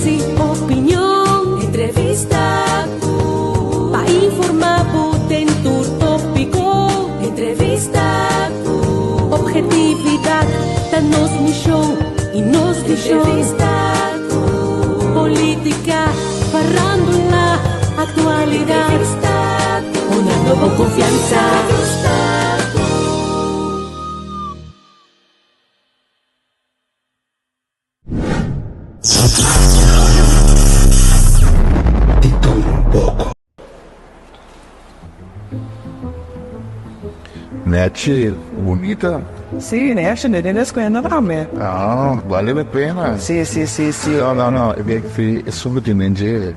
Análisis, opinion, entrevista. Pa informá bo den tur tópiko. Entrevista. Objetividat ta nos mishon i nos vishon. Entrevista. Polítika, farándula, aktualidat. Entrevista. Dunando bo konfiansa. Entrevista. Di tur un poko. Nechi, bunita. Sí, nechi, ne den escuela tambe. Ah, vale la pena. Sí, sí, sí, sí. No, no, no, e bek fi e sungu tin den dje.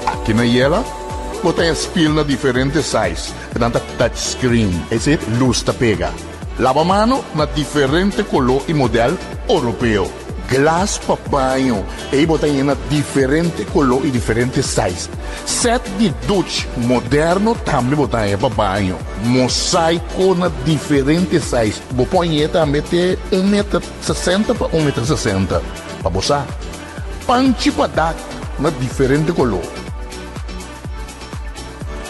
Aki na Yela bo ta haña spiel na diferente size, nan ta touch screen, es decir, luz ta pega. Laba mano na diferente color y model Oropeo. Glas pa baño, ey bo ta haña na diferente color y diferente size. Set di duch moderno tambe bo ta haña pa baño. Mosaico na diferente size, bo por hañ'e tambe te un meter sesenta pa un meter sesenta, pa bo sa. Panchi pa dak na diferente koló.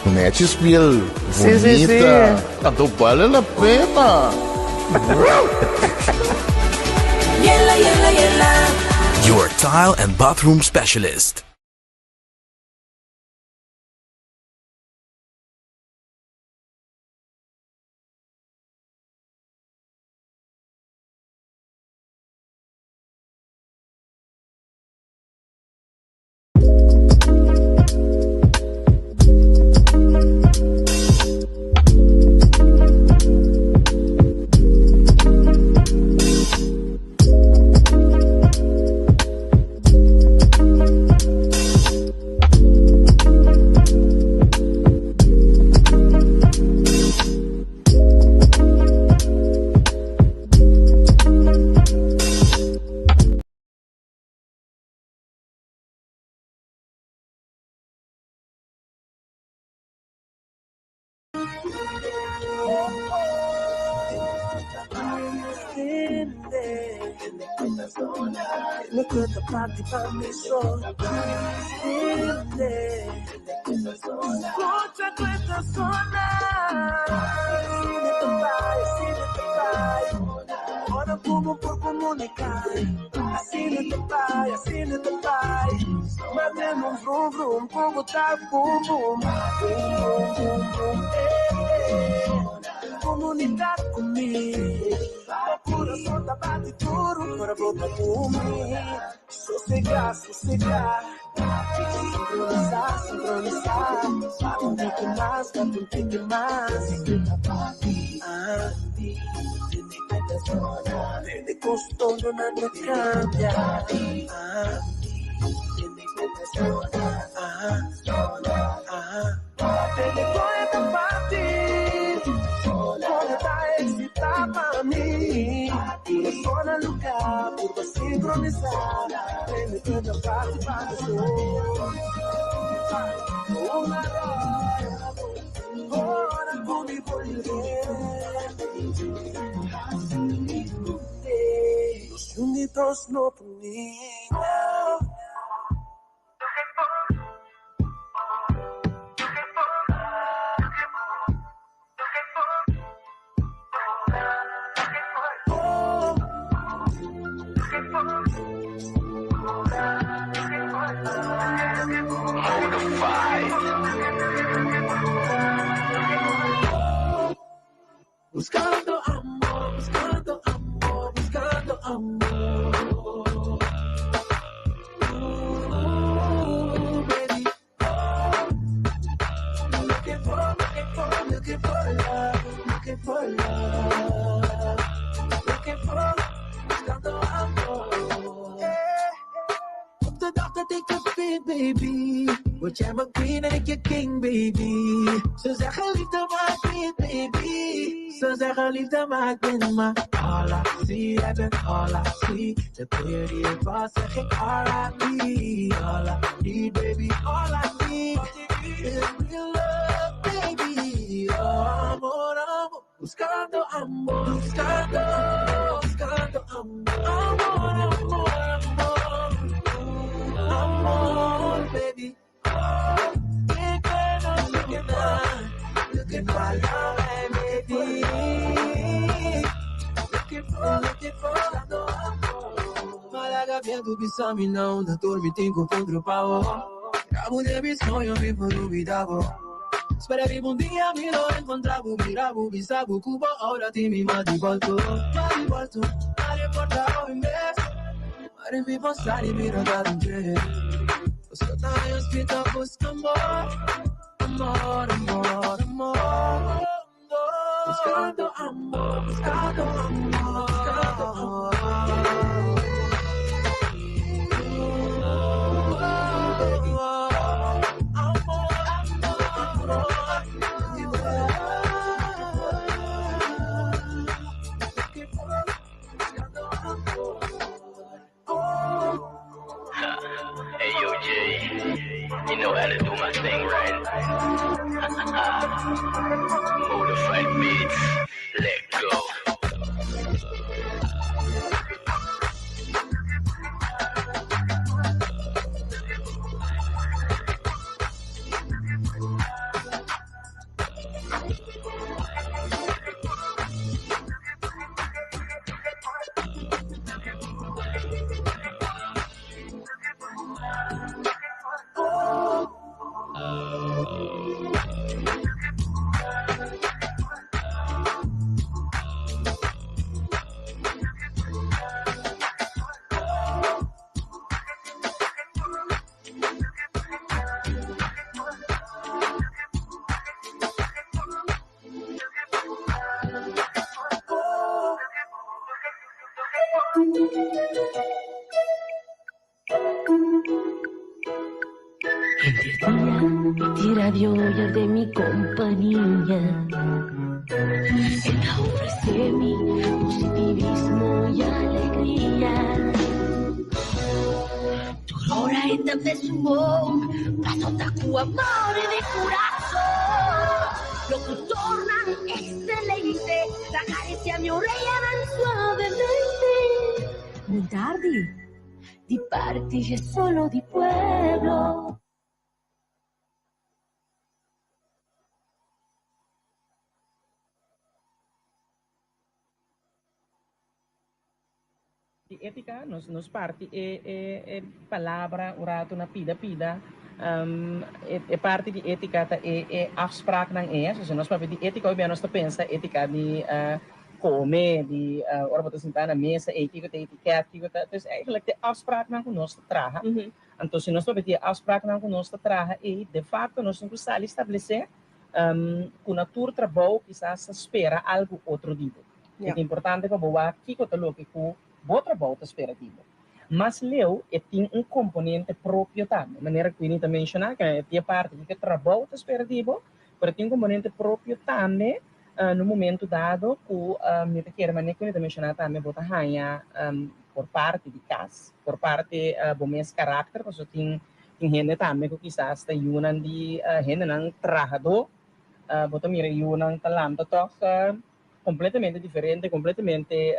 Nechi spiel Sí, sí, sí. bunita. Anto bale la pena. Yela, yela, yela. Your tile and bathroom specialist. Buscando amor, buscando, buscando. Amor, amor, amor. Amor, baby. Looking for love, baby. Looking for, looking for amor. Malaga viento bisa mi não, da dormi tinko contro pavo. Rabo de mi sonho mi por olvidavo. Spera che un dia mi lo encontravo, miravo, bisavo, cubo, ora ti mi ma di volto, ma di volto, ma di portavo in me. Mare mi passare mi rodare in te. Lo spita busca amor, amor, amor, amor. Buscando amor, buscando amor, buscando amor. Amor, amor, Hey yo, Jay, you know how to do my thing, right? Modified beats, let go. Radio de mi compañía. Ella ofrece mi positivismo y alegría. Turora esta de su paso taku amor de corazón. Locutor nan excelente, la caricia mi oreja tan suavemente. Muy tarde, di parte solo di pueblo. Di étika, nos parti e palabra un ratu na pida pida. E parti di étika ta e afspraaknan e. So, si nos papia di étika, hopi bia nos ta pensa étika di kome, di ora bo ta sinta na mesa, ey kiko ta etiket, kiko ta. Dus eigenlijk e afspraaknan ku nos ta traha. Anto si nos papia di e afspraaknan ku nos ta traha ey, de facto nos tin ku sali establesé ku na tur trabou kisas ta spera algu otro di bo. E ta importante pa bo wak kiko ta loke ku bo trabou ta spera di bo. Mas leu e tin un komponente propio tambe. Manera Queenie ta menshoná, ke e tin e parti kiko e trabou ta spera di bo, pero e tin un komponente propio tambe na un momento dado ku mi ta kere manera Queenie ta menshoná tambe bo ta haña por parti di kas, por parti bo mes karakter, pasobra tin tin hende tambe ku kisas ta yunan di hendenan trahadó, bo ta mira yunan ta lanta tòg completamente diferente, completamente,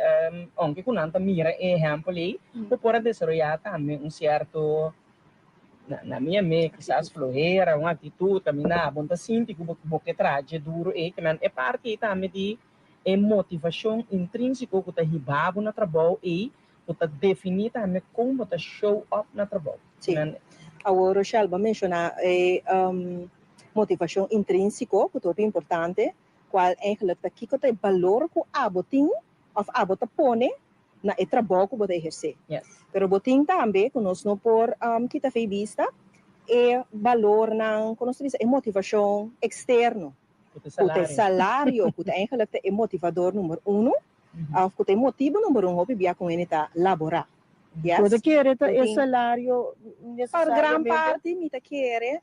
aunke cu nan ta mira e ehempel ey, bo por a desaroya tambe un cierto, na mi ame, kisas flohera, un actitud, caminda, bo no ta sinti cu bo ke traha dje duro ey, ke men e parti ey tambe di e motivacion intrinsico cu ta hiba bo na trabou ey, cu ta defini tambe con bo ta show up na trabou. Sí. Awor Rochelle, bo a menciona e motivacion intrinsico, cu ta hopi importante, Cual eigenlijk ta kico ta e balor cu abo tin of abo ta pone na e trabou cu bo ta eherce. Pero bo tin tambe cu nos no por kita fei bista e balornan, cu nos ta bisa e motivacion externo, cu ta e salario, cu ta eigenlijk ta e motivador number uno, of cu ta e motibo number un hopi bia cu hende ta labora. Yes. Bo ta kere ta e salario Pa gran parti mi ta kere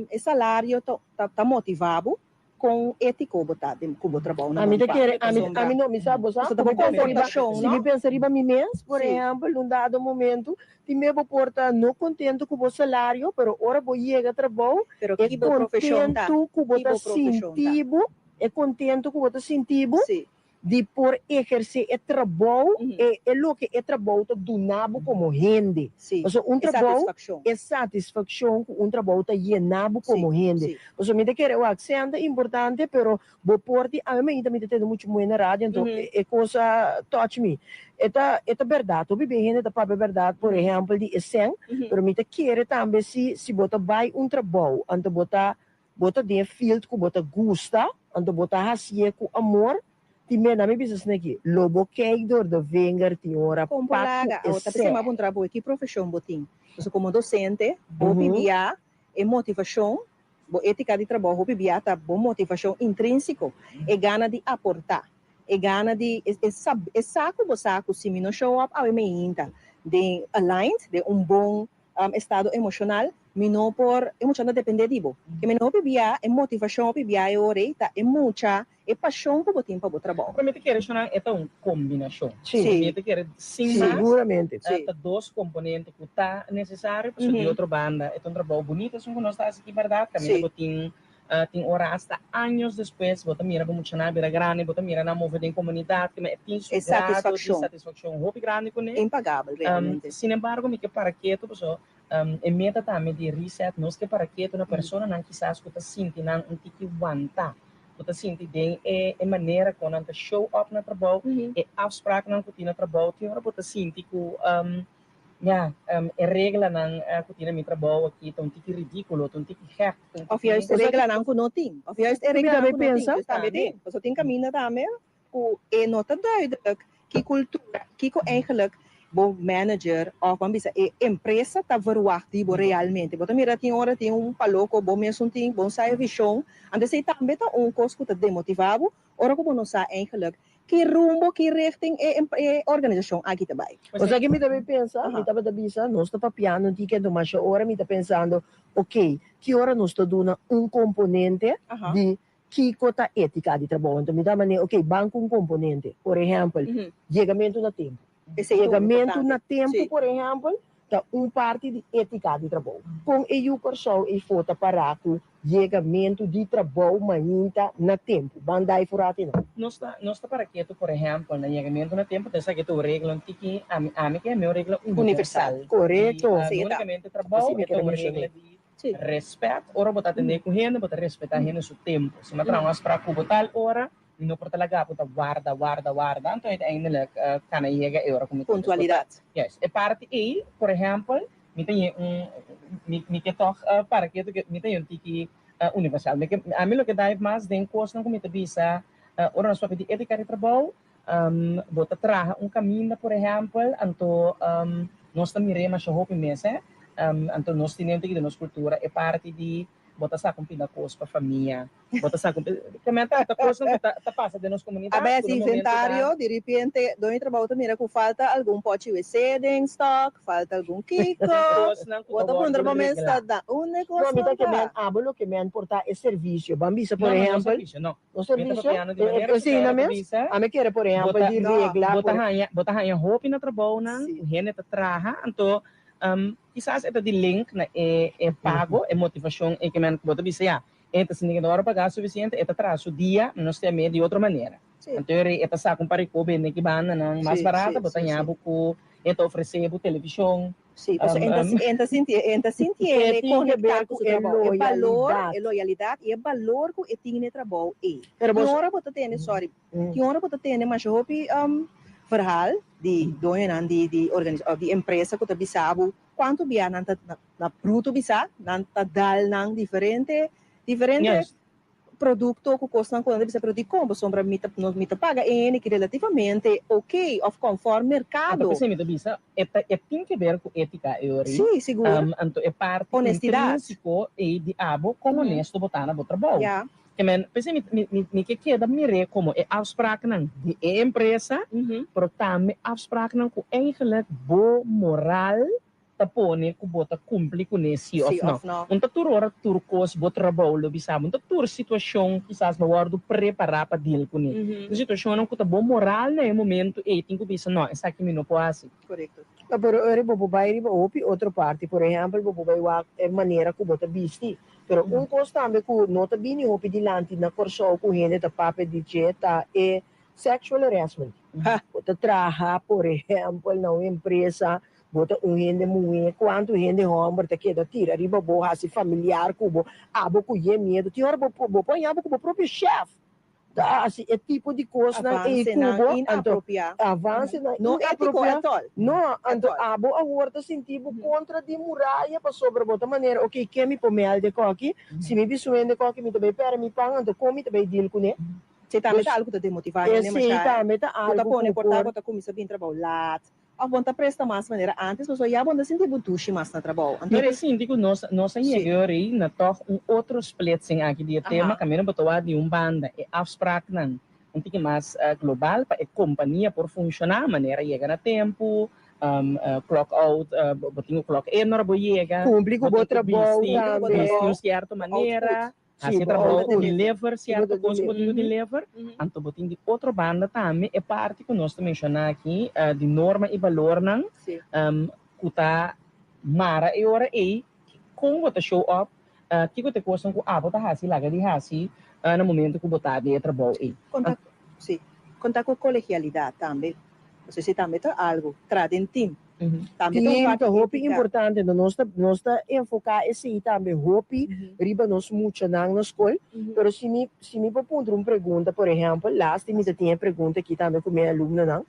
E salario ta motiva bo kon etiko bo ta den ku bo trabou na Ami ta kere, ami, ami no, mi sa, bo sa, Pasobra ta bo komportashon, si mi pensa riba mi mes, por ehèmpel, un dado momento, tin be bo por ta no kontento ku bo salario, pero ora bo yega trabou, Pero e ki bo profeshon ta? kontento ku bo Ki ta bo profeshon ta? sinti bo, e kontento ku bo ta sinti bo, Si. Di por ehersé e trabou, e e loke e trabou ta duna bo komo hende. Pasobra un E trabou, satisfakshon. e satisfakshon ku un trabou ta yena bo komo hende. Pasobra mi ta kere wak, sèn ta importante, pero bo por di, ami mainta mi ta tende muchu muhé na radio, anto e kos a touch mi. E ta e ta bèrdat, hopi bien hende ta papia bèrdat, por ehèmpel di e sèn, pero mi ta kere tambe si si bo ta bai un trabou, anto bo ta Bo ta den e field ku bo ta gusta, anto bo ta hasié ku amor, tin menda mi bisa esaki, lo bo kijk door de vinger tin ora Kon pa ku polaga e awo ta p'esei sè. m'a puntra bo ki profeshon bo tin. Pasobra komo dosente, hopi bia e motivashon, bo étika di trabou hopi bia ta bo motivashon intrínsiko, e gana di aportá, e gana di e sa e sa ku bo sa ku si mi no show up awe meinta den aligned, den un bon estado emoshonal, mi no por, e mucha no depende di bo. Ke mi no hopi bia, e motivashon hopi bia e ora ei ta e mucha, e pashon ku bo tin pa bo trabou. Pero mi ta kere shonnan e ta un kombinashon. Sí. Mi ta kere sin mas, Siguramente. ta dos komponente ku ta nesesario, pasobra di otro banda e ta un trabou bunito esun ku nos ta hasi aki bèrdat, kaminda bo tin Tin ora asta años despues bo ta mira bo muchanan a bira grandi, bo ta mira nan move den komunidat, kima e tin su E grado di satisfakshon. satisfakshon hopi grandi kuné. Impagabel, realmente. Sin embargo, mi ke para ketu pasobra e meta tambe di Reset, nos ke para ketu na personanan kisas ku ta sinti nan un tiki wantá, ku ta sinti den e e manera kon nan ta show up na trabou, e afspraaknan ku tin na trabou, tin ora bo ta sinti ku Ya, e reglanan ku tin na mi trabou aki ta un tiki ridíkulo, ta un tiki gèk, ta un Of tiki. juist e reglanan ku no tin. Of juist e Mi reglanan tambe ku no tin. pensa. Dus tambe tin. Pasobra tin kaminda tambe ku e no ta duidelijk ki kultura, kiko eigenlijk bo manager of ban bisa e empresa ta verwagt di bo realmente. Bo ta mira tin ora tin un paloko, bo mesun tin bon sa e vishon. Anto esei tambe ta un kos ku ta demotivá bo ora ku bo no sa eigenlijk Ki rumbo, ki richting e e organisashon aki ta bai? Osea ke mi ta bay pensa, mi tabata bisa, nos ta papiando un tiki anto ora mi ta pensando, ok, ki ora nos ta duna un componente di kiko ta etica di trabou? Anto mi ta manera, ok, ban cu un componente, por ehempel, yegamento na tempo. Esey ta un Yegamento importante. na tempo, Sí. por ehempel, ta un parti di étika di trabou. Kon e yu Kòrsou eifó ta pará ku yegamentu di trabou mainta na tempu? Ban dai furati no. Nos ta nos ta para ketu, por ehèmpel, na yegamentu na tempu, ta esaki ta un regla un tiki, ami ami ke mi un regla universal. Korekto. Di, Sí, no e ta. únikamente trabou, Así mi e ta kere un menshoné. regla di rèspèt. Ora bo ta atendé ku hende, bo ta respetá hende su tempu. Si mi a traha un afsprak ku bo tal ora, Mi no por ta laga bo ta warda, warda, warda, anto uiteindelijk kana yega e ora ku mi ta Puntualidad. Juist. E parti ei, por ehempel, mi ta ye un, mi, mi ke tòg para ketu ke mi ta ye un tiki universal. Mi ke, ami loke dive mas den kosnan ku mi ta bisa, ora nos papia di étika di trabou, bo ta traha un kaminda, por ehempel, anto nos ta mir'é masha hopi mes, hè, anto nos tene un tiki den nos kultura e parti di bo ta saka un pida kos pa famia. Bo ta sa ku ke men ta ta kosnan ku ta ta pasa den nos komunidat A bai ku hasi na momento ta inventario, di ripiente doño trabou ta mira ku falta algun pochi wc den stock, falta algun kiko. Kosnan ku Bo ta ta puntra wòrdu bo mes reglá. ta da unda e No, mi kosnan ta ke ta? men abo loke men por ta e servisio. Ban bisa No, por no, no ehèmpel, servisio, no. no Mi ta servisio, papiando di manera ku esei na Shaira ta mes? bisa, Ami kere por bo ehèmpel ta di No. regla bo ta por haña bo ta haña hopi na trabounan Sí. ku hende ta traha, anto kisas e ta di link na e e pago, e motivashon e ke men ku bo ta bisa ya. E ta sinti ke no wòrdu pagá sufisiente, e ta traha su dia, nos ta yam'é di otro manera. Anto e rei e ta saka un par di kos bende ki bandanan mas barata, bo ta ña bo ku e ta ofresé bo televishon. Sí, pasobra e ta sinti, e ta sinti E e tin ke konektá ber ku ku su e trabou, e balor, loyalidat. e loyalidat i e balor ku e tin n'e trabou ei. Pero Tin bo. ora bo ta tende, sorry, tin ora bo ta tende masha hopi verhaal di doñonan di di organis òf di empresa ku ta bisa bo Kuantu bia nan ta na bruto bisa, nan ta dal nan diferente diferente produkto ku kosnan ku nan ta bisa pero dikon pasobra mi ta no mi ta paga e hende ki relativamente oke òf konfòrm merkado. Anto p'esei mi ta bisa e ta e tin ke ber ku étika e ora ei. Sí, sigur. Anto e parti Honestidat. intrínsiko ei di abo kon honesto bo ta na bo trabou. Ya. Ke men p'esei mi mi mi mi ke keda mir'é komo e afspraaknan di e empresa, pero tambe afspraaknan ku eigenlijk bo moral ta pone ku bo ta kumpli kuné si òf Si no. òf no. Un ta tur ora tur kos bo trabou lo bisa bo, un ta tur situashon kisas bo wòrdu prepará pa deal kuné. Tin situashonnan ku ta bo moral na e momentu ei tin ku bisa no, esaki mi no por hasi. Korekto. No, pero ora bo por bai riba hopi otro parti, por ehèmpel bo por bai wak e manera ku bo ta bisti. Pero un kos tambe ku no ta bini hopi dilanti na Kòrsou ku hende ta papia di dje ta e Sexual harassment. Bo ta traha, por ehèmpel, na un empresa, bo ta un hende muhé, kuantu hende hòmber ta keda tira riba bo, hasi familiar ku bo, abo ku ye miedu. Tin ora bo bo por haña bo ku bo propio shèf ta hasi e tipo di kosnan ei ku Avansenan bo, anto inapropiá. avansenan No étiko inapropiá. at all. No, At anto all. abo awor ta sinti bo kontra di muraya pasobra bo ta manera, oké, ke mi por mèlde kòki? Si mi bisa un hende kòki mi ta bai pèrdè mi pan, anto kon mi ta bai deal kuné? Esei tambe Dus ta algu ku ta demotivá hende esei masha, tambe ta ku ta algu pone ku por ta por. bo ta kuminsá bin trabou lat òf bo no ta presta mas manera ántes pasobra ya bo no ta sinti bo dushi mas na trabou. Anto Pero e sinti ku nos nos a Sí. yega ori na tòg un otro splitsing aki di e tema, kaminda bo ta wak di un banda e afspraaknan un tiki mas global pa e kompania por funshoná, manera yega na tempu, clock out, bo tin ku clock in ora bo yega, Kumpli ku bo bo tin ku trabou bisti tambe. bisti un sierto manera. Sí, Hasi bo trabou, output. deliver Sí, bo sierto ta kos ku bo tin ku deliver. deliver. Anto bo tin di otro banda tambe e parti ku nos ta menshoná aki di norma i balornan ku ta mara e ora ei kon bo ta show up, kiko ta e kosnan ku abo ta hasi laga di hasi na momento ku bo ta den e trabou ei. Konta, sí, konta ku kolegialidat tambe. Pasobra esei tambe ta algu, traha den tim. Tambe ta un Team parti ta hopi ética. importante, no nos ta nos ta enfoká esei tambe hopi riba nos muchanan na skol, pero si mi si mi por puntra un pregunta, por ehèmpel, laatste mi ta tin e pregunta aki tambe ku mi alumnonan,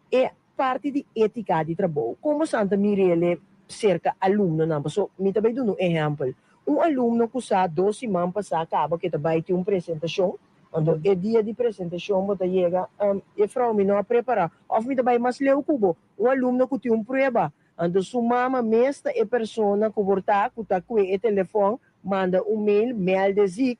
e parti di étika di trabou, komo san ta mir'el serka alumnonan? Paso mi ta bai duna un ehèmpel, un alumno ku sa dos siman pasá kaba ku e ta bai tin un presentashon, Anto e dia di presentashon bo ta yega, Juffrouw, mi no a prepará. Òf mi ta bai mas leu ku bo. Un alumno ku tin un prueba. Anto su mama mes ta e persona ku por ta ku ta kue e telefòn, manda un mail, melde ziek.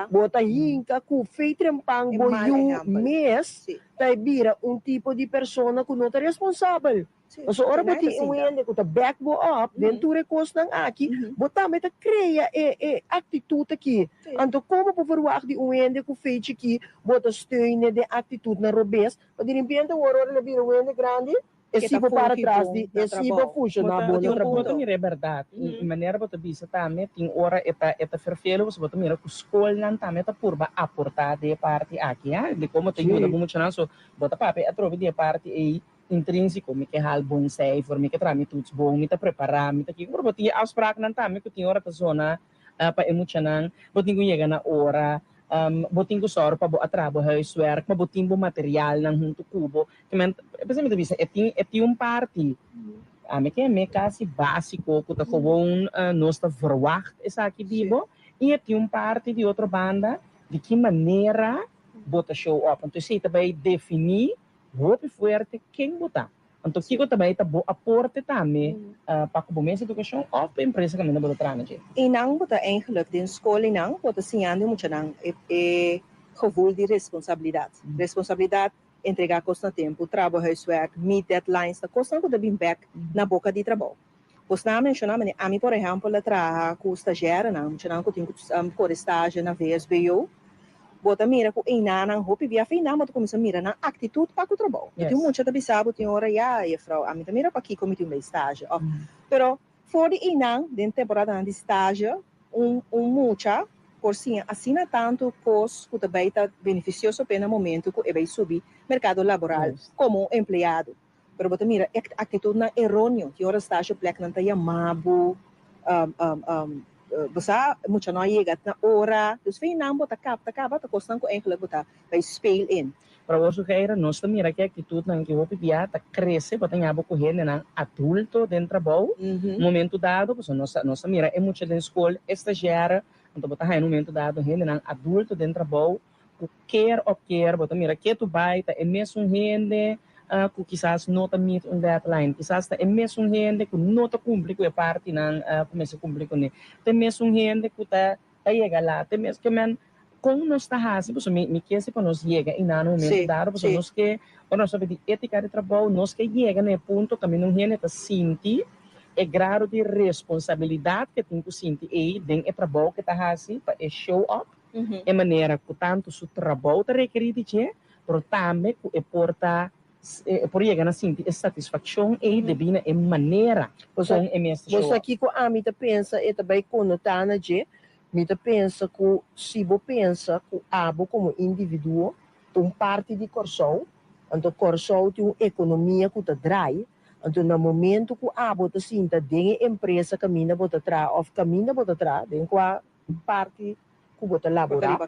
Bo ta hinka ku fei trempan E bo mal yu ehèmpel. mes ta e bira un tipo di persona ku no ta responsabel. Pasobra ora bo tin un hende ku ta back bo up den tur e kosnan aki, bo tambe ta krea e e aktitut aki. Anto komo bo verwagt di un hende ku fe chikí bo ta steun'e den aktitutnan robes? Pa diripiente awor ora el a bira un hende grandi, e si bo para tras di e si bo funshoná bon na trabou. Bo ta mira e bèrdat i manera bo ta bisa tambe tin ora e ta e ta ferfelu pasobra bo ta mira ku skolnan tambe ta purba aportá den e parti aki, di komo ta yuda bo muchanan. So bo ta papia atrobe di e parti ei Intrínsiko, mi ke hal bon seifer, mi ke traha mi toets bon, mi ta prepará, mi ta kiko. Pero bo tin e afspraaknan tambe ku tin ora ta zona pa e muchanan. Bo tin ku yega na ora, bo tin ku sòru pa bo a traha bo huiswerk, pa bo tin bo materialnan huntu ku bo. Ke men, p'esei mi ta bisa, e tin e tin un parti, ami ke mi kasi básiko ku ta gewoon nos ta verwagt esaki di bo, i e tin un parti di otro banda di ki manera bo ta show up. Anto esei ta bai definí Hopi fuerte ken bo ta. Anto kiko ta bai ta bo aporte tambe pa ku bo mes edukashon òf pa empresa kaminda bo ta traha na dje? I nan bo ta eigenlijk den skol i nan bo ta siñando e muchanan e gevoel di responsabilidat. Responsabilidat, entregá kos na tempu, traha bo huiswerk, meet deadlines, ta kosnan ku ta bin bèk na boka di trabou. Bosnan a menshoná manera ami por ehèmpel a traha ku stazjèrenan, muchanan ku tin ku kore stazje na VSBO. Bo ta mira ku einanan hopi bia fe einan bo ta kuminsá mira nan aktitut pa ku trabou. Bo tin mucha ta bisa bo tin ora ya jefrou ami ta mira pakiko mi tin bai stazje òf pero for di einan den temporadanan di stazje un un mucha por siña asina tantu kos ku ta bai ta benefisioso p'e na momentu ku e bai subi merkado laboral komo un empleado. Pero bo ta mira e actitudnan eroneo. Tin ora stage pleknan ta yama bo, bo sa mucha no a yega na ora. Dus fin nan bo ta capta caba ta cosnan cu eigenlijk bo ta bay speel in. Pero awor Sugeira, nos ta mira ki actitudnan ki hopi bia ta crece, bo ta ña bo cu hendenan adulto den trabou, momento dado, pasobra nos ta nos ta mira e mucha den scol, e stagiaire, anto bo ta haya momento dado hendenan adulto den trabou, ku kier òf kier, bo ta mira ketu bai ta e mesun hende ku kisas no ta meet un deadline, kisas ta e mesun hende ku no ta kumpli ku e partinan ku mester kumpli kuné, ta e mesun hende ku ta ta yega lat, ta e mes ke men kon nos ta hasi pasobra mi mi ke si pa nos yega einan un momento dado pasobra nos ke ora nos ta papia di étika di trabou nos ke yega na e punto kaminda un hende ta sinti e grado di responsabilidat ke tin ku sinti ei den e trabou ke ta hasi pa e show up. E manera ku tantu su trabou ta rekerí di dje, pero tambe ku e por ta e por yega na sinti e satisfakshon ei debí na e manera kon e mes ta Bo show sa up. kiko ami ta pensa e ta bai konotá na dje? Mi ta pensa ku si bo pensa ku abo komo individuo Ta un parti di Kòrsou, anto Kòrsou tin un ekonomia ku ta drai, anto na momento ku abo ta sinta den e empresa kaminda bo ta traha òf kaminda bo ta traha, den kua parti ku bo ta laborá,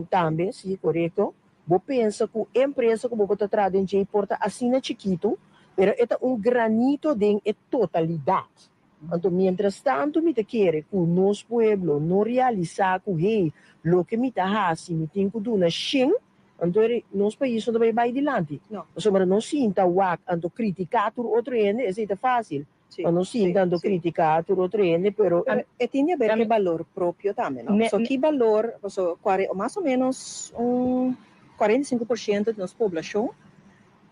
tambe, si, korekto, bo pensa ku e empresa ku bo ta traha den dje por ta asina chikitu, pero e ta un granito den e totalidat. Anto mientras tanto mi ta kere ku nos pueblo no realisá ku hey, loke mi ta hasi mi tin ku duna shen, anto eri nos pais no ta bai bai dilanti. Pasobra nos sinta wak anto kritiká tur otro hende esei ta fásil. Pa nos sinta anto kritiká tur otro hende pero. Pero e tin di haber ku e balor propio tambe no. So ki balor, paso mas o menos un 45% di nos poblashon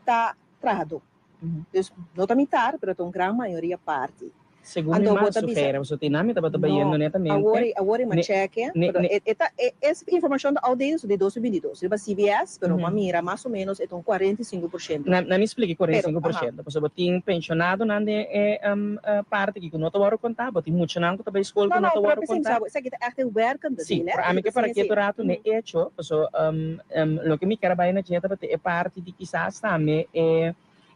ta trahadó. Dus no ta mitar, pero ta un gran mayoria parti. Segun mi Anto bo mas ta bisa, sugera, pasobra tin nan mi tabata no, bayendo netamente. awor awor e Ne, macheke, ne, pero ne. e e ta e es informacion ta outdated, so di 2022, riba CBS, pero bo a mira mas o menos e ta un 45%. Na na mi splika e kuarenta i Pero, sinku por aha. shento, pasobra bo tin penshonadonan den e parti aki ku no ta wòrdu kontá, bo tin muchanan ku ta bai skol No, ku no no, ta pero wòrdu p'esei mi kontá. sa bo, esaki ta ègt e wèrkende Sí, deel, hè, pero ami dus ke para asina ketu si. ratu n'e echo, pasobra loke mi kier a bai na dje tabata e parti di kisas tambe e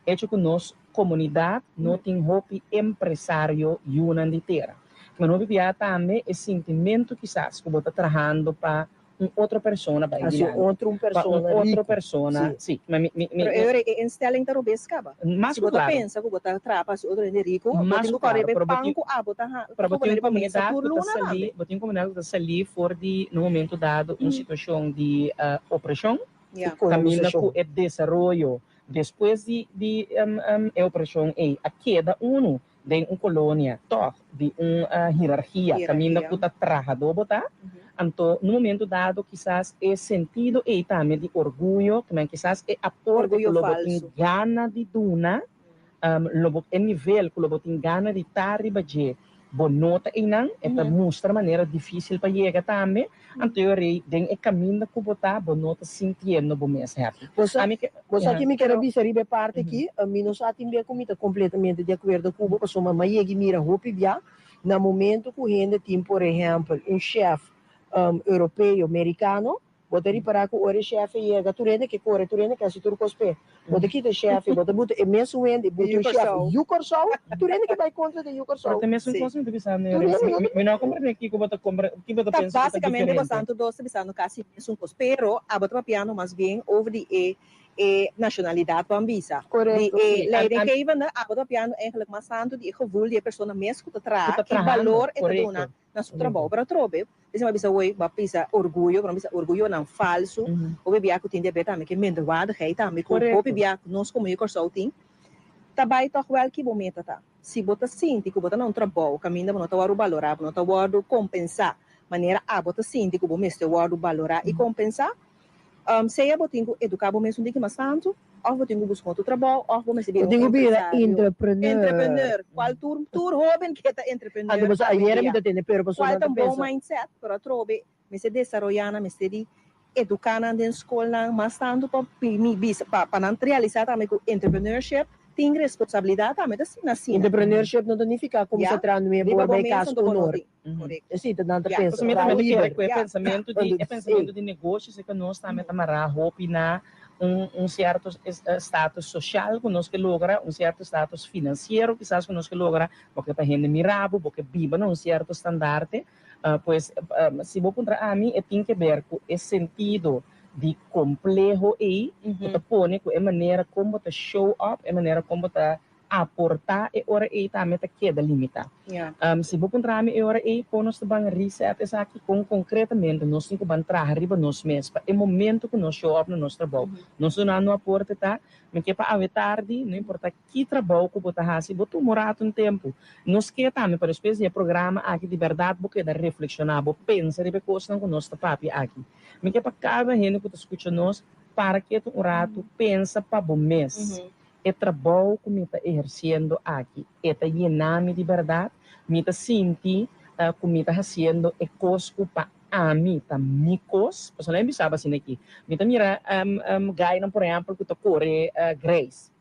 Hecho ku nos komunidat no tin hopi empresario yunan di tera. Kiman hopi bia tambe e sintimentu kisas ku bo ta trahando pa un otro persona bai Hasi un dilanti. otro un Pa un persona otro riku. persona, Sí. sí. Kiman mi, mi, mi, Pero e ora e instelling ta robes kaba. Mas Si ku bo ta klaro. pensa ku bo ta traha pa hasi otro hende riku, bo Mas tin ku ku kòrda klaro, riba e pero bo pan tin ku abo ta ha, pero ta bo tin pone un riba mesa komunidat tur ku ta luna salí, tambe. bo tin un komunidat ku ta salí for di na un momento dado un situashon di opreshon, Kaminda ku e desaroyo despues di di e operashon ei a keda unu den un kolonia tòg di un hierarkia kaminda ku ta trahadó bo ta, anto na un momento dado kisas e sentido ei tambe di orguyo, kisas e aporte ku lo bo tin gana di duna Lo bo e nivel ku lo bo tin gana di ta riba dje, bo no ta einan, e ta mustra manera difísil pa yega tambe, anto yo rei den e kaminda ku bo ta, bo no ta sintiendo bo mes happy. Bo sa, Ami ke, bo sa ya. ki mi ker a bisa riba e parti aki? Mi no sa tin bia ku mi ta kompletamente di akuerdo ku bo, pasobra mi a yega i mira hopi bia na momento ku hende tin, por ehèmpel, un shèf europeo, merikano, Bo ta ripará ku ora e shèfe yega, tur hende ke kore, tur hende ke hasi tur kos p'e. Bo ta kita e shèfe, bo ta buta e mesun hende i buta un shèf yu Kòrsou, tur hende ke bai kontra di yu Pero Kòrsou. ta e mesun Sí. kos mi ta bisando Tur Eris. hende no Mi mi no a komprendé kiko bo ta kompra, kiko bo ta Ta pensa ku ta básicamente diferente. bosnan tur dos ta bisando kasi mesun kos, pero abo ta papiando mas bien over di e e nacionalidad bo a bisa. Di Korekto. e Sí, an an leidinggevende, abo ta papiando eigenlijk mas tantu di e gevoel di e persona mes ku ta ku traha, ta ki trahando, balor e ta duna korekto. na su trabou. Pero atrobe, Esei bo a bisa hoy, bo a bisa orguyo, pero bo a bisa orguyonan falsu. Hopi bia ku tin di haber tambe ku e minderwaardigheid tambe ku hopi bia ku nos komo yu Kòrsou tin. Ta bai tòg wèl ki bo meta ta. Si bo ta sinti ku bo ta na un trabou kaminda bo no ta wòrdu balorá, bo no ta wòrdu kompensá manera abo ta sinti ku bo mester wòrdu balorá i kompensá, Sea bo tin ku eduká bo mes un diki mas tantu, òf bo tin ku buska otro trabou, òf bo mester bira Bo tin un ku bira empresario. entrepreneur. Entrepreneur. Kual tur tur hóben ke ta entrepreneur Anto pasobra awe ayera mi dia. ta tende, pero pasobra Kual nan ta ta un bon pensa. mindset, pero atrobe mester desaroyá nan, mester di eduká nan den skolnan mas tantu pa mi bisa pa pa nan realisá tambe ku entrepreneurship tin responsabilidat tambe, ta asina asina. Entrepreneurship no ta nifiká kuminsá Ya. traha nuebe Riba ora bo bai mes kas anto bo un no ora. tin. Correcto. Esei ta nan ta Ja. pensa, Pasobra mi traha tambe ta kere liber. ku e Ja. pensamentu di e Sí. pensamentu di negoshi si ku nos tambe ta mará hopi na un un sierto status sosial ku nos ke logra, un sierto status finansiero kisas ku nos ke logra, bo ke pa hende mira bo, bo ke biba na un sierto standarte. Pues si bo puntra ami e tin ke ber ku e sentido di kompleho ei ku ta pone ku e manera kon bo ta show up, e manera kon bo ta aportá e ora ei tambe ta keda limitá. Si bo puntra mi e ora ei kon nos ta ban reset esaki, kon konkretamente nos tin ku ban traha riba nos mes pa e momento ku nos show up na nos trabou, nos duna no aporte ta, mi ke pa awe tardi, no importa ki trabou ku bo ta hasi, bo tuma un ratu un tempu. Nos ke tambe pa despues di e programa aki di bèrdat bo keda reflekshoná, bo pensa riba e kosnan ku nos ta papia aki. Mi ke pa kada hende ku ta skucha nos para ketu un ratu, pensa pa bo mes. E trabou ku mi ta ehersiendo aki, e ta yena mi di bèrdat? Mi ta sinti ku mi ta hasiendo e kos ku pa ami ta mi kos? Pasobra nan e bisaba asina aki. Mi ta mira gainan, por ehèmpel, ku ta kore greis.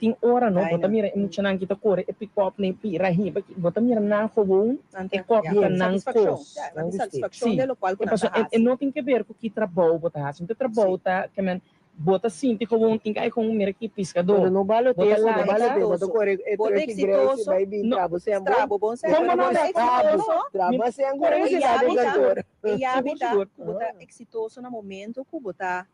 Tin ora no, bo ta Bijna. mira e muchanan ki ta kore e pick-up na e pira hiba ki, bo ta mira nan gewoon Nan e ta, kòpi ja, ta nan satisfakshon. kos. Ja, nan Nan tin gust'é. satisfakshon Sí. den lokual ku E nan ta paso e e hasi. no tin ke ber ku ki trabou bo ta hasi. Te trabou Sí. ta ke men bo ta sinti gewoon tin kai gewoon mira ki Pero piskadó. no Bo ta baloté, no lanta. baloté, bo ta Exitoso. kore e Bo ta truck i grace exitoso. bai bin No. trabo sean bon. Trabo bon sèn, Kon pero bo bo no ta trabo? exitoso. Mi Traba sean Pero kore e si ta yabi den ta, kantor. e yabi Sigur, ta sigur. ku bo ta eksitoso na momento ku bo ta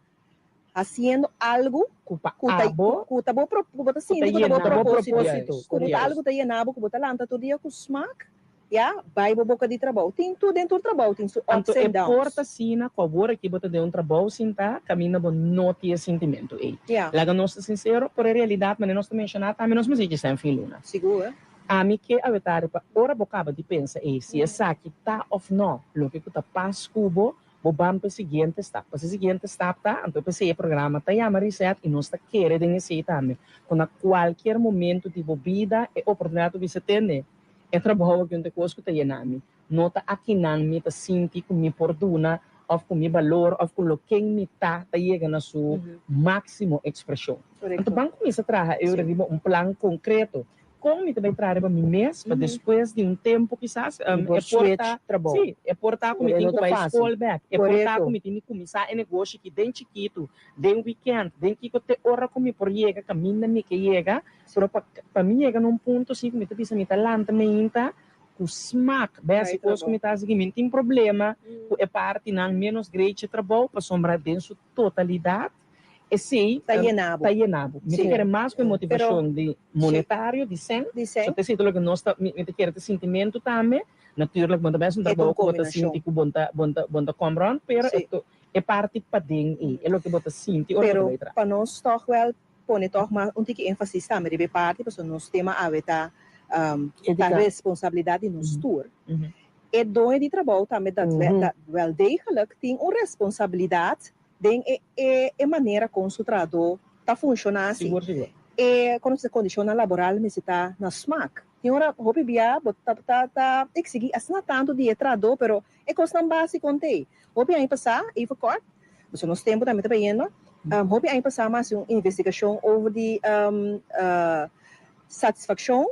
hasiendo algu Ku pa ku ta abo ku ta bo pro ku bo ta ku ta sinti ku ta bo yena bo. propósito. Propósito, Ku bo ta korekto. algu ta yena bo, ku bo ta lanta tur dia ku smak, ya, bai bo boka di trabou. Tin tur den tur trabou tin su Anto ups e and downs. por ta asina ku awor aki bo ta den un trabou sintá kaminda bo no tin e sintimentu ei. Ya. Laga nos ta sinsero, por e realidat manera nos ta menshoná tambe nos mester djis en fin luna. Sigur. Ami ke awetari pa ora bo kaba di pensa ei si esaki ta òf no loke ku ta pas ku bo, Bo ban pa e siguiente stap. Pas e siguiente stap ta, anto p'esei e programa ta yama Reset i nos ta kere den esei tambe, ku na kualkier momento di bo bida e oportunidat ta bisa, Tende, e trabou aki un ta e kos ku ta yena mi. No ta akinan mi ta sinti ku mi por duna òf ku mi balor òf ku loken mi ta ta yega na su máksimo ekspreshon. Anto ban kuminsá traha e ora riba un plan konkreto. Kon mi ta bai traha riba mi mes pa despues di un tempu kisas Mi por e por switch ta, trabou. sí, e por ta ku mi Pero e tin no ku ta bai fácil. skol bèk, e por ta Korekto. ku mi tin di kuminsá e negoshi aki den chikitu, den wikènt, den kiko te ora ku mi por yega kaminda mi ke yega, pero pa pa mi yega na un punto si ku mi ta bisa mi ta lanta meinta ku smak Bai bèsi kos ku trabou. mi ta hasi aki, mi no tin problema ku e partinan ménos grechi trabou pasobra den su totalidat Esei Ta yena bo. ta yena bo. Mi ta Sí. kere mas ku e Pero motivashon di sí. monetario, di sèn. Di So sèn. ta esei ta loke nos ta, mi ta kere ta sintimentu tambe. Natuurlik bo ta bes un E ta un trabou ku bo ta kombinashon. sinti ku bon ta bon ta bon ta kom rònt, pero Sí. e parti paden ei, e loke bo ta sinti ora bo ta Pero bai traha. pa nos tòg wèl pone tòg mas un tiki énfasis tambe riba e parti, pasobra nos tema awe ta ta Étika. responsabilidat di nos tur. E doño di trabou tambe dat wel degelijk tin un responsabilidat Den e e e manera kon su trahadó ta funshoná si Sigur, sigur. e kono se kondishonnan laboral mester ta na smak. Tin ora hopi bia bo ta ta ta eksigí asina tantu di e trahadó pero e kosnan básiko no t'ei. Hopi aña pasá, even kort, pasobra nos tempu tambe ta bayendo, hopi aña pasá mi a hasi un investigashon over di satisfakshon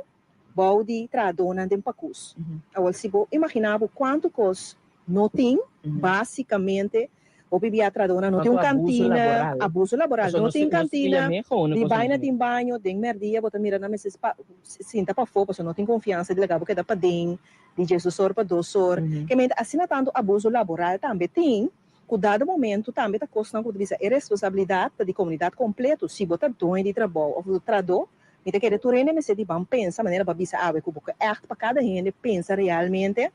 bou di trahadónan den pakus. Awor si bo imaginá bo kuantu kos no tin, básikamente hopi bia trahadónan no tin un kantina, abuso laboral, no tin kantina, di baina tin baño, den mèrdia bo ta mira nan mester sinta pafó pasobra no tin konfiansa di laga bo keda paden di diesdos or pa dos or. Ke mente asina tantu abuso laboral tambe tin ku dado momento tambe ta kosnan ku bo ta bisa e responsabilidat ta di komunidat kompleto. Si bo ta doño di trabou òf bo ta trahadó, Mi ta kere tur hende mester di ban pensa manera bo a bisa awe ku bo ke ègt pa kada hende pensa realmente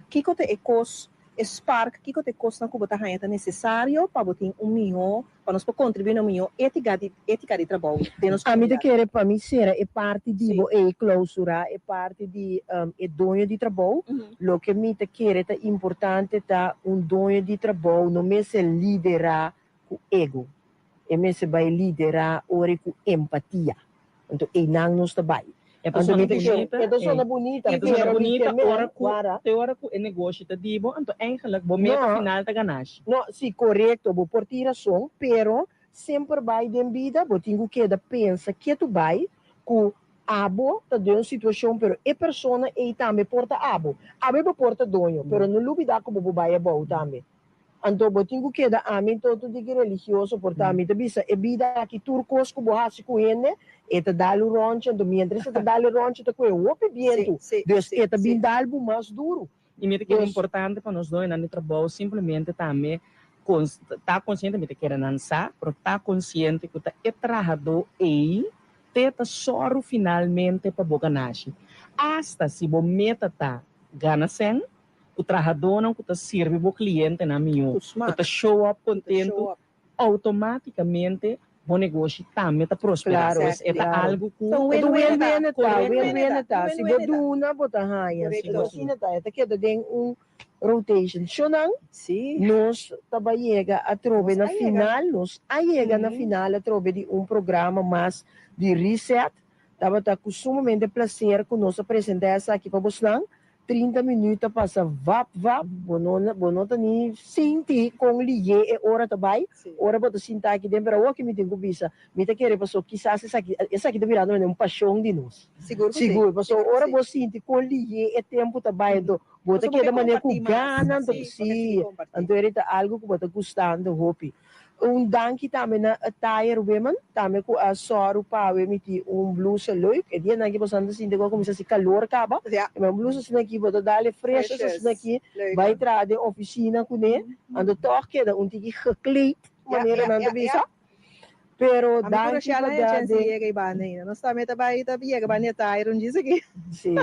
kiko ta e kos, e spark, kiko ta e kosnan ku bo ta haña ta nesesario pa bo tin un mihó, pa nos por kontribuí na un mihó étika di étika di trabou den nos Ami ta komunidat. kere pa mi sera e parti di Sí. bo ei klousurá e parti di e doño di trabou. Loke mi ta kere ta importante ta un doño di trabou no mester liderá ku ego. E mester bai liderá ora ku empatia. Anto einan nos ta bai. E ta Anto sona mi ta kere, bunita, e ta sona eh. bunita, E ta sona pero mi bunita ke men, ora ku, wara. te ora ku e negoshi ta di bo, anto eigenlijk bo meta No, final ta ganashi. no, si, korekto, bo por tin rason, pero semper bai den bida bo tin ku keda pensa ketu bai ku abo ta den un situashon, pero e persona ei tambe por ta abo. Abo bo por ta doño, pero no lubida ku bo por bai abou tambe. Anto bo tin ku keda ami toto di ki religioso por ta. Mi ta bisa e bida aki tur kos ku bo hasi ku hende e ta dal un rònchi anto miéntras e ta dal e rònchi ta kohe hopi bientu dus e ta bin dal bo mas duru. I mi ta kere Dus. importante pa nos doñonan di trabou simplemente tambe ta konsiente, mi ta kere nan sa, pero ta konsiente ku ta e trahadó ei te ta sòru finalmente pa bo ganashi. Asta si bo meta ta gana sèn, Ku trahadónan ku ta sirbi bo klientenan mihó, Ku ku smak. ta show up Ku ta show kontentu, up. outomátikamente bo negoshi tambe ta prosperá. Claro, Pues e ta claro. algu ku. Ta un E ta win-win win-win ta. e ta, Korekto. win-win e ta. Un Si bo win-win e ta. duna, bo ta haña. Si bo Korekto. asina ta, e ta keda den un rotation. Shonnan, Sí. nos ta bai yega atrobe Nos na a yega. final, nos a yega na final atrobe di un programa mas di Reset. Tabata ku sumamente plaser ku nos a presentá esaki pa bosnan. 30 minuut ta pasa vap vap, bo no bo no ta ni sinti kon lihé e ora ta bai, ora bo ta sinta aki den, pero awor ki mi tin ku bisa, mi ta kere paso kisas esaki esaki ta birando manera un pashon di nos. Sigur ku si. Sigur, paso Sigur ku ora si. bo sinti kon lihé e tempu ta bai, anto bo ta Paso bo keda ke manera ku kompartí mas. gana, anto Si, bo ke si, sigui kompartí. anto eri ta algu ku bo ta gustando hopi. Un danki tambe na Attire Women, tambe ku a sòru pa awe mi tin un blusa leuk. E dianan aki boso ta sinti ku a kuminsá hasi kalor kaba. Ja. E un blusa asina aki bo ta dal e freshes Freshes. asina aki, Leuk. bai traha den ofisina kuné, anto tòg keda un tiki gekleed, Ja, manera ja, nan ja, ta bisa. ja. Pero Ami ku danki Rochelle pa a da chance den. yega i banda ainda. Nos tambe ta bai ta yega banda e Attire un djis aki. Sí.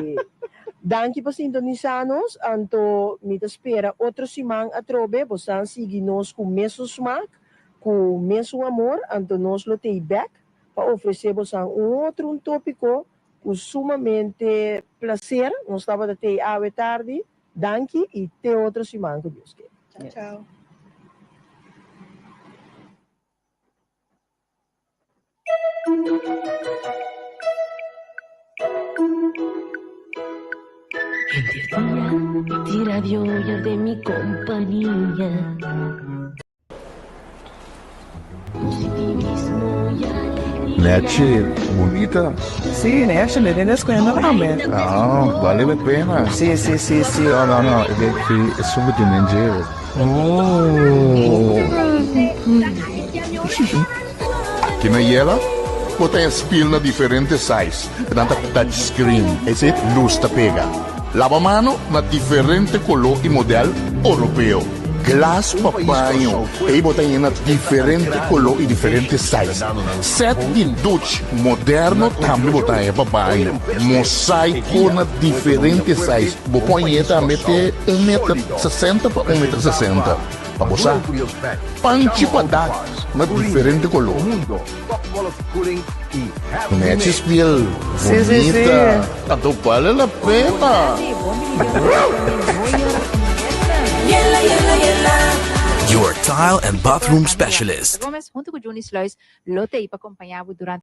Danki pa sintonisá nos, anto mi ta spera otro siman atrobe bosan sigui nos ku mesun smak, ku mesun amor, anto nos lo tei bèk pa ofresé bosan un otro un tópiko ku sumamente plaser. Nos tabata tei awe tardi. Danki i te otro siman ku Dios ke. Chao chao. Nechi, bunita. Sí, nechi, le den descuento tambe. Ah, vale la pena. Sí, sí, sí, sí. No, no, no, e de ki e suma di menjere. Oh. Kina yela? Bo ta e spiel na diferente size. Nan ta touch screen, ese luz ta pega. Laba mano na diferente color y model Europeo. Glas pa baño, ey bo ta yena diferente color y diferente size. Set di duch moderno tambe bo ta haña pa baño. Mosaico na diferente size. Bo por hañ'e tambe te un meter sesenta pa un meter sesenta. Pa bo sa, panchi pa dak na diferente koló. Nechi spiel, bunita, anto bale la pena. Your tile and bathroom specialist. Gomez hunto cu Juni Sluis lo ta ey pa acompaña bo durante.